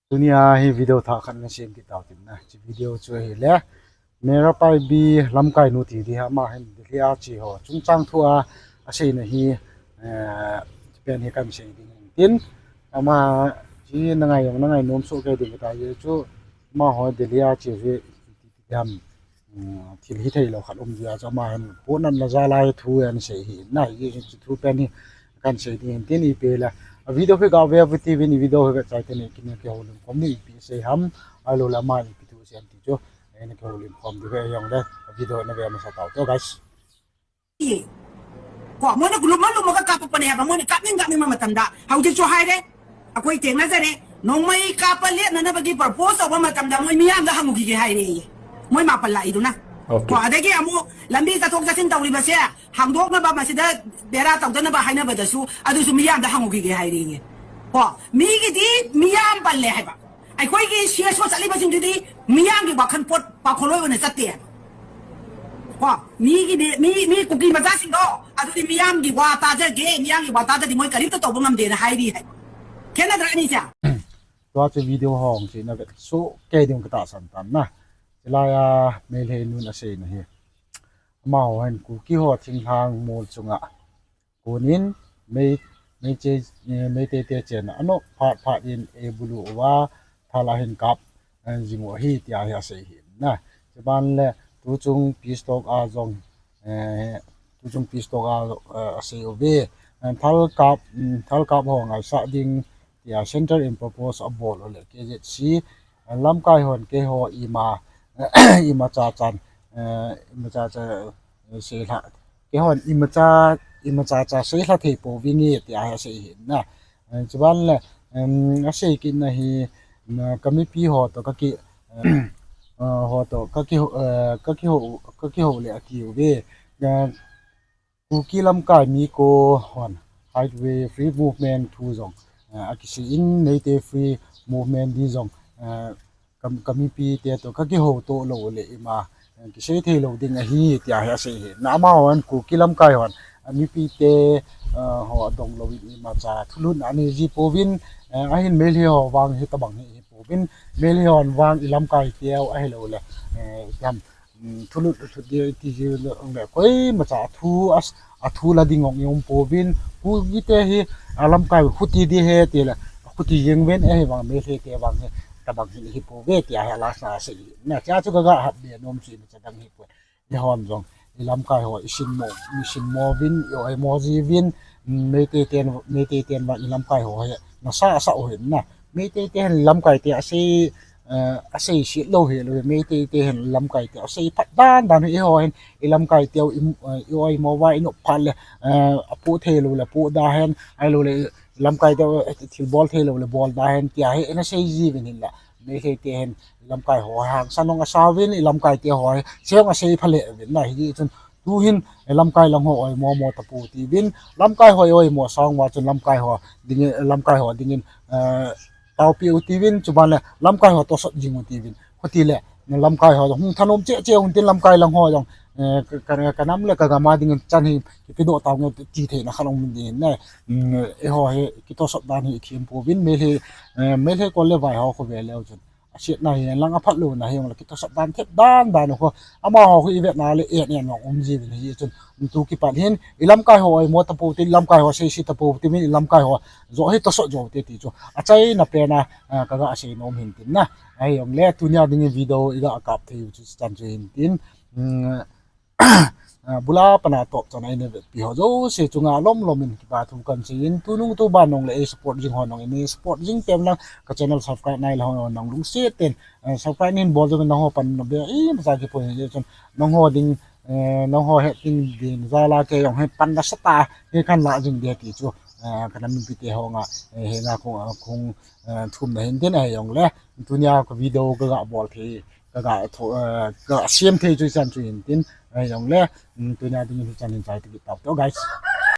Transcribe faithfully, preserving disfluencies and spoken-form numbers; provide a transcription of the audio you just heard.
Tunia hi video thah khat na sem kit tau tin na. Hiche video chu ahile, Meira Paibi lamkai nu ti di ama hin Delhi a che ho chungchang thu a, aseina hi, eh, pen hi kan sei ding tin. Ama chu na ngai jong na ngai nom soh kei ding kati chu, amaho Delhi a che hi, ti, ti, ti ham. Um, thil hithei lou khat um jia chu ama hin pohnatna jal a thu ahin sei hi na, hiche thu pen hi kan sei ding tin ipi le. A video hi ga ve uve ti vin, i video hi ve chai teni kin kihoulim khom ni ipi sei ham, ahilou le ama ipi thu sei ham ti chu, eh, na kihoulim khom diu ve jongle, a video na ve masa tau te guys. ကိုက မွေးနဲ့ကလူမလူမကကပ်ပနေဟဲပါ မွေးနဲ့ကပ်နင်းကပ်နင်းမမတန်ဒါ ဟောက်ကျိုးဟိုက်တယ် ꯑꯩꯈꯣꯏ ꯊꯦꯡꯅꯖꯔꯦ꯫ ꯅꯣꯡꯃꯩ ꯀꯥꯞꯄ ꯂꯦꯞꯅꯅꯕꯒꯤ ꯄ꯭ꯔꯄꯣꯁ ꯇꯧꯕ ꯃꯇꯝꯗ ꯃꯣꯏ ꯃꯤꯌꯥꯝꯗ ꯍꯪꯉꯨꯈꯤꯒꯦ ꯍꯥꯏꯔꯦꯌꯦ꯫ ꯃꯣꯏ ꯃꯥꯄꯜ ꯂꯥꯛꯏꯗꯨꯅ꯫ Okay. ꯀꯣ, ꯑꯗꯒꯤ ꯑꯃꯨꯛ ꯂꯝꯕꯤ ꯆꯠꯊꯣꯛ ꯆꯠꯁꯤꯟ ꯇꯧꯔꯤꯕꯁꯦ ꯍꯥꯡꯗꯣꯛꯅꯕ, ꯃꯁꯤꯗ ꯕꯦꯔꯥ ꯇꯧꯗꯅꯕ ꯍꯥꯏꯅꯕꯗꯁꯨ ꯑꯗꯨꯁꯨ ꯃꯤꯌꯥꯝꯗ ꯍꯪꯉꯨꯈꯤꯒꯦ ꯍꯥꯏꯔꯦꯌꯦ꯫ ꯀꯣ, ꯃꯤꯒꯤꯗꯤ ꯃꯤꯌꯥꯝ ꯄꯜꯂꯦ ꯍꯥꯏꯕ꯫ ꯑꯩꯈꯣꯏꯒꯤ ꯁꯤ ꯑꯦꯁ ꯑꯣ ꯆꯠꯂꯤꯕꯁꯤꯡꯗꯨꯗꯤ ꯃꯤꯌꯥꯝꯒꯤ ꯋꯥꯈꯜ ꯄꯣꯠ ꯄꯥꯈꯣꯜꯂꯣꯏ ꯑꯣꯏꯅ ꯆꯠꯇꯦ ꯍꯥꯏꯕ꯫ ꯀꯣ, ꯃꯤꯒꯤꯗꯤ, ꯃꯤ, ꯃꯤ ꯀꯨꯀꯤ ꯃꯆꯥꯁꯤꯡꯗꯣ, ꯑꯗꯨꯗꯤ ꯃꯤꯌꯥꯝꯒꯤ ꯋꯥ ꯇꯥꯖꯒꯦ, ꯃꯤꯌꯥꯝꯒꯤ ꯋꯥ ꯇꯥꯗ꯭ꯔꯗꯤ ꯃꯣꯏ ꯀꯔꯤꯝꯇ ꯇꯧꯕ ꯉꯝꯗꯦꯅ ꯍꯥꯏꯔꯤ ꯍꯥꯏꯕ꯫ ꯈꯦꯠꯅꯗ꯭ꯔꯥ ꯑꯅꯤꯁꯦ? Tua chu video hong chu na vet soh kei ding kata san tan na. Chulai a Meitei nun aseina hi. Amaho hin Kuki ho thinglhang mol chunga konin Mei, Meitei, eh, Meitei te chenna anop phat phat in eibulu uva thal ahin kap, eh, jing u ahi tia hi asei hi na. Chuban le tuchung peace talk a jong, eh, tuchung peace talk a, eh, asei uve. Eh, thal kap, mm, thal kap ho ngaisah ding tia Centre in propose abol u le K Z C, eh, lamkai hon keiho ima, imacha chan, eh, imacha cha, eh, seilha. Keihon imacha, imacha cha seilha thei pouvinge tia hi asei hi na. Eh, chuban le, em, asei kitna hi, na, ka mipi ho to kaki, eh, eh, ho to kaki, eh, kakihou, kakihou le ati uve. Eh, Kuki lamkai mi ko hon Highway Free Movement thu jong, eh, akisei in Meitei Free Movement di jong, eh, ka, ka mipi te to kakihou to lou le ima, eh, kisei thei lou ding ahi tia hi asei hi. Na amahon Kuki lamkai hon, a mipi te, eh, ho adong lou in imacha thulhun anei ji pouvin, eh, ahin Meitei ho vang hitabang hi, hi pouvin, Meitei hon vang i lamkai teu ahilou le, eh, jam, mm, thulut, thulut di ti ji le, le koimacha athu, as, athu la ding ong i um pouvin, Kuki te hi, a lamkai khuti di he ti le, khuti jeng ven ahi vang Meitei te vang hi, tabang hi, hi pouve tia hi alasna asei. Na, tia chu kaga hat be nom chu imacha dang hi poi. Eihon jong, i lamkai ho, i simmo, i simmo vin, i oimo ji vin, mm, Meitei ten, Meitei ten vang i lamkai ho hi, nasa sa u hin na. Meitei te hin i lamkai te asei, eh, asei sit lou hi lou, Meitei te hin i lamkai te asei phat dan dan hi eiho hin, i lamkai teu, i, eh, i oimo uva, i nop phat le, eh, apoh thei lou le, poh da hen, ahilou le, i lamkai teu, eh, thilbol thei lou le, bol da hen, tia hi, ina sei ji vin hin la. Meitei te hin, i lamkai ho hangsan ong asa uvin, i lamkai te ho hi, sei ong asei pha le uvin na hi chun, tu hin, i lamkai lang ho oimo mo tapou ti vin, lamkai ho oimo sang uva chun lamkai ho dingin, lamkai ho dingin, eh, taopi u ti vin, chuban le lamkai ho tosot jing u ti vin. Khuti le, lamkai ho hung thanom che che un tin lamkai lang ho jong, eh, ka, ka, ka nam le ka gam a dingin chan hi, kipedoh tau nge ti theina khat ong ding na, mm, eiho hi, kitosot dan hi i them pouvin, Meitei, eh, Meitei kol le vai ho khu ve leu chun. Asiatna hi lang aphat louna hi jong le kitosot dan thep dan dan u khu. Amaho khu i vetna le et et nong um ji vin hi chun. Tu kipat hin i lamkai ho oimo tapou ti, i lamkai ho sei sit tapou ti vin, i lamkai ho jo hi tosot jo te ti chu. Achaina pen a, ah, kaga sei nom hin tin na. Ahi jong le tunia dingin video iga kap thei u chu chan chu hin tin. Mm, ah, bula pana top chan a ina vetpi ho jouse chunga lom lom in kipa thu kan sei in, tunung tuban nong le ei support jing ho nong in ei support jing tem lang ka channel subscribe nai le ho nong lungset ten, eh, subscribe nin bol jong nangho pan na be imacha kipon hi chun nangho ding, eh, nangho het ding din jal a kei jong hi pan nasatah a hi kan la jing de ti chu, eh, ka nam mipi te ho nga, eh, hi nga khung, eh, khung, eh, thum na hin tin ahi jong le tunia ka video kaga bol thei, kaga tho, eh, kaga sem thei chu chan chu hin tin ahi jong le, mm, tunia dingin hi chan hin chai ti kit tau te guys.